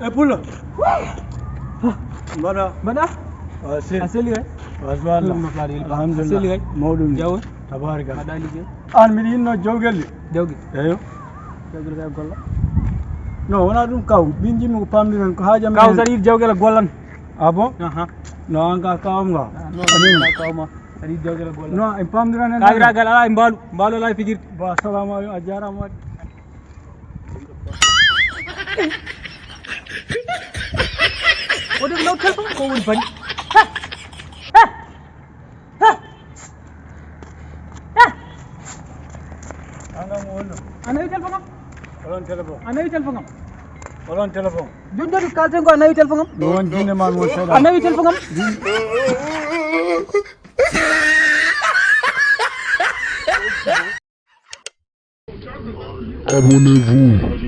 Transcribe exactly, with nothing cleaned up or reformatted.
E pullo. Mbaɗa. Mbaɗa? A seli. A seli kay? Alhamdulillah. A seli kay? Mawɗum. Jawo? Tabarika. Mbaɗa liggey? An miɗo yinno jawgel. Jawgel? Eyo. Jawgel kay golla. No, wona ɗum kaw. Min jimmi ko pamdiren ko haaja men. Kaw saɗa yiɗi jawgel a gollan. Ah bon? Aha. No, an ka kawam nga. Ah, non, non, kawma. Saɗa yiɗi jawgel a gollan. No, en pamdiran en. Kawiragal ala e mbaalu. Mbaalu ala e fijirde. Ba, assalamu alaikum. A jarama waɗi. O de law téléphone ko woni bani. Anam wonno. A nawi téléphone am. Olon téléphone. A nawi téléphone am. Olon téléphone. Joni joni kalten ko a nawi téléphone am. No won jinde man won seeɗa. A nawi téléphone am. Abonnez-vous.